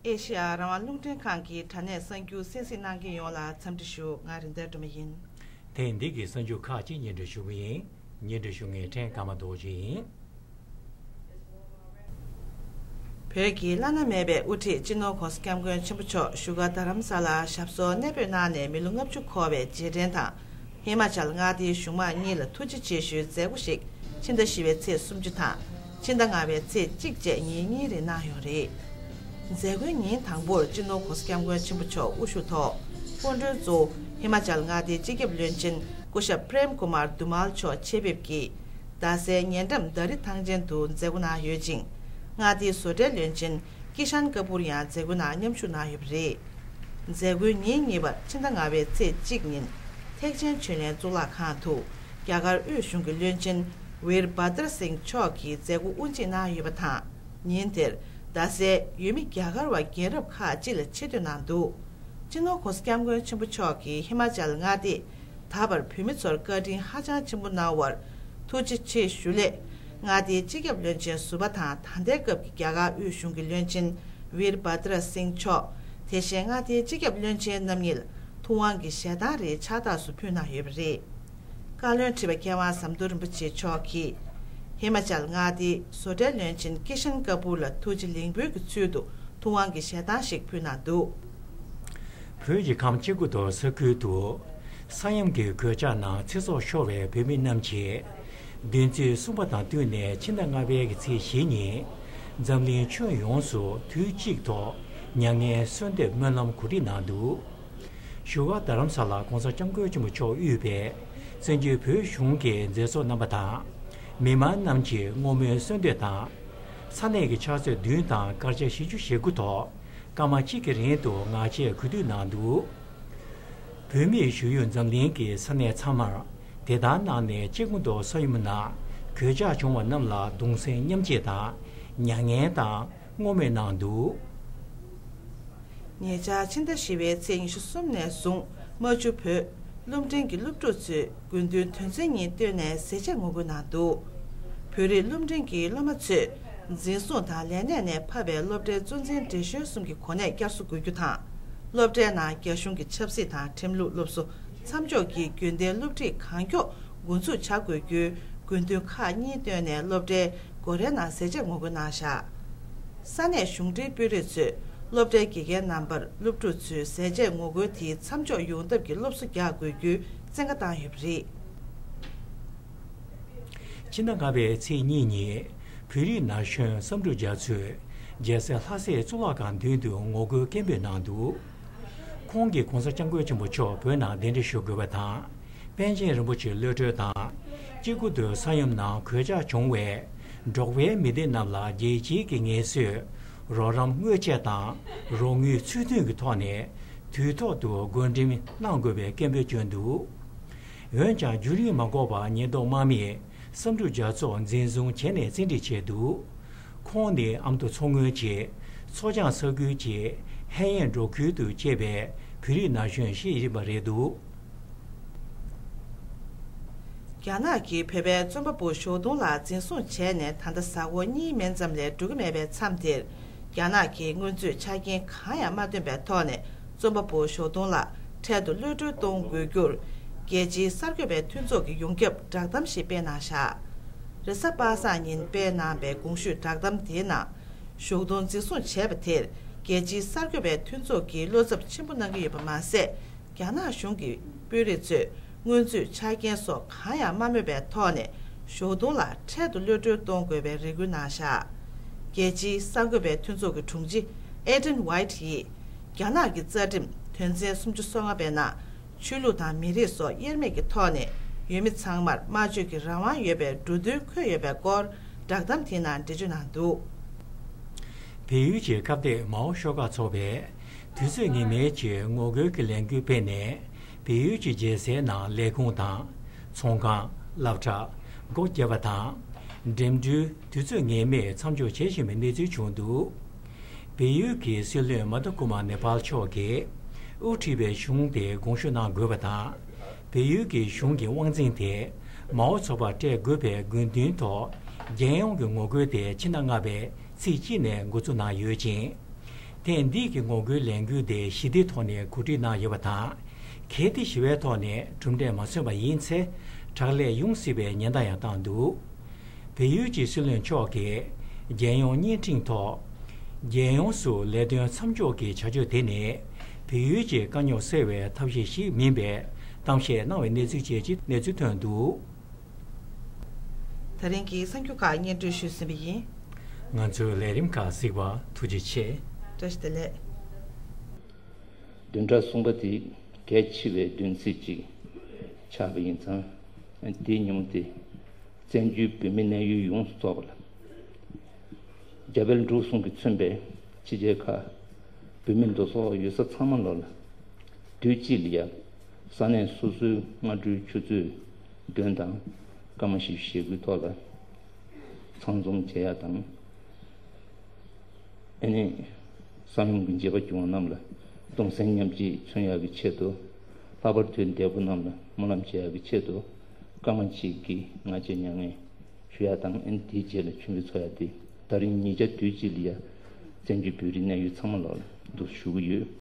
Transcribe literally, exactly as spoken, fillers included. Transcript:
ཨེ་ཤེ་ཡ་རང་དབང་རླུང་འཕྲིན་ཁང་གི་དྲ་གནས་གསར་འགྱུར་གསན་གཟིགས་གནང་མཁན་ཡོངས་ལ་འཚམས་འདྲི་ཞུ། ང་རིག་ལྡན་སྒྲོལ་མ་ཡིན། ཐེངས་འདི་གི་གསར་འགྱུར་ཁག་ཅིག་སྙན་སྒྲོན་ཞུ་གི་ཡིན། སྙན་སྒྲོན་ཞུ་མཁན་ཕྲན་ཀརྨ་རྡོ་རྗེ་ཡིན། བོད་ཀྱི་བླ་ན་མེད་པའི་དབུ་ཁྲིད་སྤྱི་ནོར་༸གོང་ས་༸སྐྱབས་མགོན་ཆེན་པོ་མཆོག་བཞུགས་སྒར་རྡ་རམ་ས་ལར་ཞབས་སོར་གནས་སྤོས་གནང་ནས་མི་ལོ་ལྔ་བཅུ་འཁོར་བའི་རྗེས་དྲན་དང་། ཧི་མ་ཅལ་མངའ་སྡེའི་གཞུང་མང་གཉིས་ལ་ཐུགས་རྗེ་ཆེ་ཞུའི་མཛད་སྒོ་ཞིག་ཕྱི་ཟླ་བཞི་པའི་ཚེས་སུམ་ཅུ་དང་ཕྱི་ཟླ་ལྔ་པའི་ཚེས་གཅིག་བཅས་ཉིན་གཉིས་རིང་གནང་ཡོད་རེད། མཛད་སྒོའི་ཉིན་དང་པོར་སྤྱི་ནོར་༸གོང་ས་༸སྐྱབས་མགོན་ཆེན་པོ་མཆོག་དབུ་བཞུགས་ཐོག་སྐུ་མགྲོན་གཙོ་བོ་ཧི་མ་ཅལ་མངའ་སྡེའི་སྤྱི་ཁྱབ་བློན་ཆེན་སྐུ་ཞབས་པྲེམ་ཀུ་མར་དུ་མལ་མཆོག་ཆེད་ཕེབས་ཀྱིས། རྡ་སའི་ཉེ་འགྲམ་དྷ་རི་ཐང་ཆེན་དུ་མཛད་སྒོ་གནང་ཡོད་ཅིང་། མངའ་སྡེའི་བཟོ་གྲྭའི་བློན་ཆེན་ཀི་ཤན་ཀ་པུར་ཡང་མཛད་སྒོའི་ནང་མཉམ་ཞུགས་གནང་ཡོད་པ་རེད། མཛད་སྒོའི་ཉིན་གཉིས་པ་ཕྱི་ཟླ་ལྔ་པའི་ཚེས་གཅིག་ཉིན་ཐེག་ཆེན་ཆོས་གླིང་གཙུག་ལག་ཁང་དུ་རྒྱ་གར་དབུས་གཞུང་གི་བློན་ཆེན་ཝིར་བྷ་དར་སིང་མཆོག་གིས་མཛད་སྒོ་དབུ་འབྱེད་གནང་ཡོད་པ་དང་། ཉིན་དེར་རྡ་སའི་ཡུལ་མི་རྒྱ་གར་བ་རྒན་རབས་ཁག་ཅིག་ལ་ཆེ་བསྟོད་གནང་འདུག་སྤྱི་ནོར་༸གོང་ས་༸སྐྱབས་མགོན་ཆེན་པོ་མཆོག་གིས་ཧི་མ་ཅལ་མངའ་སྡེ་ད་བར་བོད་མི་ཚོར་བཀའ་དྲིན་ཧ་ཅང་ཆེན་པོ་གནང་བར་ཐུགས་རྗེ་ཆེ་ཞུ་སླད། མངའ་སྡེའི་སྤྱི་ཁྱབ་བློན་ཆེན་ཟུར་པ་དང་ད་ལྟའི་སྐབས་ཀྱི་རྒྱ་གར་དབུས་གཞུང་གི་བློན་ཆེན་ཝིར་བྷ་དར་སིང་མཆོག་དེ་བཞིན་མངའ་སྡེའི་སྤྱི་ཁྱབ་བློན་ཆེན་རྣམ་གཉིས་ལ་ཐུབ་དབང་གི་ཞལ་ཐང་རེ་ཕྱག་རྟགས་སུ་ཕུལ་གནང་ཡོད་པ་རེད། བཀའ་བློན་ཁྲི་པ་མཁས་དབང་ཟམ་གདོང་རིན་པོ་ཆེ་མཆོག་གིས་ཧི་མ་ཅལ་མངའ་སྡེའི་བཟོ་གྲྭའི་བློན་ཆེན་ཀི་ཤན་ཀ་པུར་ལ་ཐུགས་རྗེ་ལེགས་འབུལ་གྱི་ཚུལ་དུ་ཐུབ་དབང་གི་ཞལ་ཐང་ཞིག་ཕུལ་གནང་འདུག་བོད་ཀྱི་ཁམས་ཅི་གུ་ཏོ་ས་ཁུལ་དུ་ས་ཡོམ་གྱི་གོད་ཆག་ནང་ཚེ་སྲོག་ཤོར་བའི་བོད་མི་རྣམས་ཀྱི་བདུན་ཚིགས་གསུམ་པ་དང་བསྟུན་ནས་ཕྱི་ཟླ་ལྔ་པའི་གི་ཚེས་བཞི་ཉིན་འཛམ་གླིང་ཁྱོན་ཡོངས་སུ་དུས་གཅིག་ཐོག་མྱ་ངན་གསོལ་འདེབས་སྨོན་ལམ་གོ་སྒྲིག་གནང་འདུག་བཞུགས་སྒར་རྡ་རམ་ས་ལ་༸གོང་ས་༸སྐྱབས་མགོན་ཆེན་པོ་མཆོག་དབུས་པའི་བཙན་བྱོལ་བོད་གཞུང་གི་མཛད་གཙོ་རྣམ་པ་དང་། མི་མང་རྣམས་ཀྱིས་བསྔོ་སྨོན་གསོལ་འདེབས་དང་། ས་གནས་ཀྱི་ཕྱག་ཚོད་བདུན་དང་སྐར་ཆ་བཞི་བཅུ་ཞེ་དགུ་ཐོག་སྐར་མ་གཅིག་གི་རིང་དུ་ངག་བཅད་གུས་འདུད་གནང་འདུག་བོད་མིའི་བཞུགས་ཡུལ་འཛམ་གླིང་གི་ས་གནས་ཚང་མར་དེ་དག་ནང་ནས་ཅི་གུ་ཏོ་ས་ཡོམ་ནང་གོད་ཆག་བྱུང་བ་རྣམས་ལ་གདུང་སེམས་མཉམ་སྐྱེད་དང་མྱ་ངན་དང་བསྔོ་སྨོན་གནང་འདུག་ཉེ་ཆར་ཕྱི་ཟླ་བཞི་པའི་ཚེས་ཉི་ཤུ་གསུམ་ནས་བཟུང་རྨ་ཆུ་བོད་སློབ་འབྲིང་གི་སློབ་ཕྲུག་ཚོས་དགོས་འདུན་དོན་ཚན་གཉིས་བཏོན་ནས་ཟས་བཅད་ངོ་རྒོལ་གནང་འདུག་བོད་རིགས་སློབ་འབྲིང་གི་སློབ་མ་ཚོས་འཛིན་བཟུང་དང་ལས་གནས་ནས་ཕབ་པའི་སློབ་གྲྭའི་གཙོ་འཛིན་བགྲེས་གཞོན་གསུམ་གྱི་གོ་གནས་བསྐྱར་གསོ་དགོས་རྒྱུ་དང་། སློབ་གྲྭའི་ནང་རྒྱ་གཞུང་གི་ཆབ་སྲིད་དང་ཁྲིམས་ལུགས་སློབ་གསོ་མཚམས་འཇོག་གིས་རྒྱུན་ལྡན་སློབ་ཁྲིད་གང་མགྱོགས་འགོ་འཛུགས་བྱ་དགོས་རྒྱུའི་དགོས་འདུན་ཁག་གཉིས་བཏོན་ནས་སློབ་གྲྭའི་སྒོ་རའི་ནང་ཟས་བཅད་ངོ་རྒོལ་གནང་བཞག་ས་གནས་གཞུང་འབྲེལ་དཔོན་རིགས་ཚོས་སློབ་གྲྭའི་དགེ་རྒན་རྣམ་པར་སློབ་ཕྲུག་ཚོའི་ཟས་བཅད་ངོ་རྒོལ་དེའི་མཚམས་འཇོག་ཡོང་ཐབས་ཀྱི་སློབ་གསོ་རྒྱག་དགོས་རྒྱུའི་བཙན་བཀའ་བཏང་ཡོད་པ་རེད། ཕྱི་ཟླ་ལྔ་པའི་ཚེས་གཉིས་ཉིན་བོད་རིགས་ན་གཞོན་བསམ་འགྲུབ་རྒྱ་མཚོས་རྒྱལ་སྲས་ལྷ་སྲས་གཙུག་ལག་ཁང་མདུན་དུ་ངོ་རྒོལ་སྐད་འབོད་གནང་འདུག་ཁོང་གིས་༸གོང་ས་༸སྐྱབས་མགོན་ཆེན་པོ་མཆོག་བོད་ནང་གདན་འདྲེན་ཞུ་དགོས་པ་དང་། པཎ་ཆེན་རིན་པོ་ཆེ་གློད་གྲོལ་དང་། སྐྱེ་རྒུ་མདོའི་ས་ཡོམ་ནང་གོད་ཆག་བྱུང་བའི་འབྲོག་པའི་མི་སྡེ་རྣམས་ལ་རྒྱལ་སྤྱིའི་གི་ངལ་གསོའི་རོགས་རམ་དངོས་ཆས་དང་རོགས་དངུལ་ཚུལ་མཐུན་གྱི་ཐོག་ནས་དུས་ཐོག་ཏུ་བགོ་འགྲེམས་གནང་དགོས་པའི་སྐད་འབོད་བསྐྱོན་འདུག་འོན་ཀྱང་རྒྱུན་རིང་མ་འགོར་བར་ཉེན་རྟོག་དམག་མིས་བསམ་འགྲུབ་རྒྱ་མཚོ་འཛིན་བཟུང་བྱས་ནས་བཙན་ཁྲིད་བྱས་འདུག་ཁོང་ནི་ཨ་མདོ་མཚོ་སྔོན་གྱི་མཚོ་བྱང་ས་ཁུལ་གྱི་ཧེ་ཡན་འབྲོག་ཁུལ་དུ་སྐྱེས་པའི་བོད་རིགས་ན་གཞོན་ཞིག་ཡིན་པ་རེད་འདུག་རྒྱ་ནག་གིས་བོད་པའི་རྩོམ་པ་པོ་ཞའོ་ཏུང་ལགས་འཛིན་བཟུང་བྱས་ནས་ད་ལྟ་གཟའ་འཁོར་གཉིས་མན་ཙམ་ལས་འགྲོ་གི་མེད་པའི་མཚམས་དེར། རྒྱ་ནག་གིས་སྔོན་ཚུད་ཆ་རྐྱེན་གང་ཡང་མ་བཏོན་པའི་ཐོག་ནས་རྩོམ་པ་པོ་ཞའོ་ཏུང་ལགས་འཕྲལ་དུ་གློད་གྲོལ་གཏོང་དགོས་རྒྱུར། རྒྱལ་སྤྱིའི་གསར་འགོད་པའི་མཐུན་ཚོགས་ཀྱིས་ཡོངས་ཁྱབ་བསྒྲགས་གཏམ་ཞིག་སྤེལ་གནང་བཞག་རེས་གཟའ་པ་སངས་ཉིན་སྤེལ་གནང་པའི་གོང་ཞུས་བསྒྲགས་གཏམ་དེའི་ནང་། ཞའོ་ཏུང་འཛིན་བཟུང་བྱས་པ་དེར་རྒྱལ་སྤྱིའི་གསར་འགོད་པའི་མཐུན་ཚོགས་ཀྱིས་བློ་འཚབ་ཆེན་པོ་གནང་གི་ཡོད་པ་མ་ཟད། རྒྱ་ནག་གཞུང་གི་དཔོན་རིགས་ཚོས་སྔོན་ཚུད་ཆ་རྐྱེན་སོགས་གང་ཡང་མ་སྨོས་པའི་ཐོག་ནས་ཞའོ་ཏུང་ལ་འཕྲལ་དུ་གློད་གྲོལ་གཏོང་དགོས་པའི་རེ་སྐུལ་གནང་བཞག་རྒྱལ་སྤྱིའི་གསར་འགོད་པའི་མཐུན་ཚོགས་ཀྱི་དྲུང་ཆེ་ཨེ་ཌེན་ཝའིཊ་ཡིས། རྒྱ་ནག་གི་རྩ་ཁྲིམས་དོན་ཚན་སུམ་ཅུ་སོ་ལྔ་པའི་ནང་། ཆོས་ལུགས་དང་མི་རིགས་སོགས་དབྱེར་མེད་ཀྱི་ཐོག་ནས་ཡུལ་མི་ཚང་མར་སྨྲ་བརྗོད་ཀྱི་རང་དབང་ཡོད་པའི་འབྲུ་དོན་འཁོད་ཡོད་པའི་སྐོར་བསྒྲགས་གཏམ་དེའི་ནང་འགྲེལ་བརྗོད་གནང་འདུག་བལ་ཡུལ་གྱི་ཁ་གཏད་མའོ་ཤོག་ཁག་ཚོགས་པས་དུས་ཚོད་ངེས་མེད་ཀྱི་ངོ་རྒོལ་གྱི་ལས་འགུལ་སྤེལ་ནས། བལ་ཡུལ་གྱི་རྒྱལ་སའི་ནང་ལས་ཁུངས་དང་། ཚོང་ཁང་། སློབ་གྲྭ། སྒོ་བརྒྱབ་པ་དང་། འགྲིམ་འགྲུལ་དུས་ཚོད་ངེས་མེད་མཚམས་འཇོག་བྱེད་བཞིན་པའི་གནས་ཚུལ་བྱུང་འདུག་བལ་ཡུལ་གྱི་སྲིད་བློན་མ་དྷ་ཀུ་མཱ་ནེ་པཱལ་མཆོག་གིས་དབུ་ཁྲིད་པའི་གཞུང་དེ་དགོངས་ཞུ་གནང་དགོས་པ་དང་། བལ་ཡུལ་གྱི་གཞུང་གི་དབང་འཛིན་དེ་མའོ་ཚོགས་པར་སྤྲད་དགོས་པའི་དགོས་འདུན་ཐོག་རྒྱལ་ཡོངས་ཀྱི་ངོ་རྒོལ་དེ་ཕྱི་ཟླ་ལྔ་པའི་ཚེས་གཅིག་ནས་འགོ་འཛུགས་གནང་ཡོད་ཅིང་། ཐེངས་འདི་གི་ངོ་རྒོལ་ལས་འགུལ་དེ་ཞི་བདེའི་ཐོག་ནས་གོ་སྒྲིག་གནང་ཡོད་པ་དང་། གལ་ཏེ་ཞི་བའི་ཐོག་ནས་གྲུབ་འབྲས་མ་ཐོན་པ་ཡིན་ཚེ། དྲག་ལས་ཡོང་སྲིད་པའི་ཉེན་བརྡ་ཡང་བཏང་འདུག་བལ་ཡུལ་གྱི་སྲིད་བློན་མཆོག་གིས་རྒྱལ་ཡོངས་བརྙན་འཕྲིན་ཐོག་རྒྱལ་ཡོངས་སུ་ལས་དོན་མཚམས་འཇོག་གི་བྱ་སྤྱོད་དེ་ནི། བལ་ཡུལ་གྱི་དཀའ་རྙོག་སེལ་བའི་ཐབས་ཤེས་ཤིག་མིན་པའི་གཏམ་བཤད་གནང་བའི་གནས་ཚུལ་བཅས་ཀྱི་གནས་ཚུལ་ཐོན་འདུག་ད་རིང་གི་གསར་འགྱུར་ཁག་སྙན་སྒྲོན་ཞུས་ཟིན་པ་ཡིན། ང་ཚོའི་ལས་རིམ་ཁག་གཟིགས་པར་ཐུགས་རྗེ་ཆེ། བཀྲ་ཤིས་བདེ་ལེགས། བདུན་ཕྲག་གསུམ་པ་དེ་གལ་ཆེ་བའི་བདུན་ཚིགས་ཅིག་ཆགས་པ་ཡིན་ཙང་། དེའི་ཉིན་མོ་དེ་བཙན་བྱོལ་བོད་མི་གནས་ཡུལ་ཡོངས་སུ་རྫོགས་པ་ལ། རྒྱ་བལ་འབྲུག་གསུམ་གྱིས་མཚོན་པའི་ཕྱི་རྒྱལ་ཁག་བོད་མི་འདུ་འཛོམས་ཡོད་ས་ཚང་མ་ལོ་ལ། དུས་གཅིག་ལ་ཡ། ས་གནས་སོ་སོའི་སྔ་དྲོའི་ཆུ་ཚོད་བདུན་དང་སྐར་མ་བཞི་བཅུ་ཞེ་དགུའི་ཐོག་ལ་ཚང་འཛོམས་བྱེད་ཡ་དང་། ཨ་ནི། ས་ཡོམ་གྱི་འཇིགས་པ་བྱུང་བ་རྣམས་ལ་གདུང་སེམས་མཉམ་སྐྱེད་མཚོན་ཡག་གི་ཆེད་དུ། ལྷག་པར་དུ་འདས་པོ་རྣམས་ལ་སྨོན་ལམ་བྱེད་ཡག་གི་ཆེད་དུ། སྐར་མ་གཅིག་གི་ངག་བཅད་མྱ་ངན་ཞུ་ཡ་དང་། ཨ་ནི་དེའི་རྗེས་ལ་མཆོད་འབུལ་འཚོགས་ཡ་དེ་ད་རིང་ཉིན་ཤས་དུས་གཅིག་ལ་ཡ་བཙན་བྱོལ་བོད་རིགས་གནས་ཡུལ་ཚང་མ་ལོ་ལ་འདུ་ཞུ་གི་ཡོད།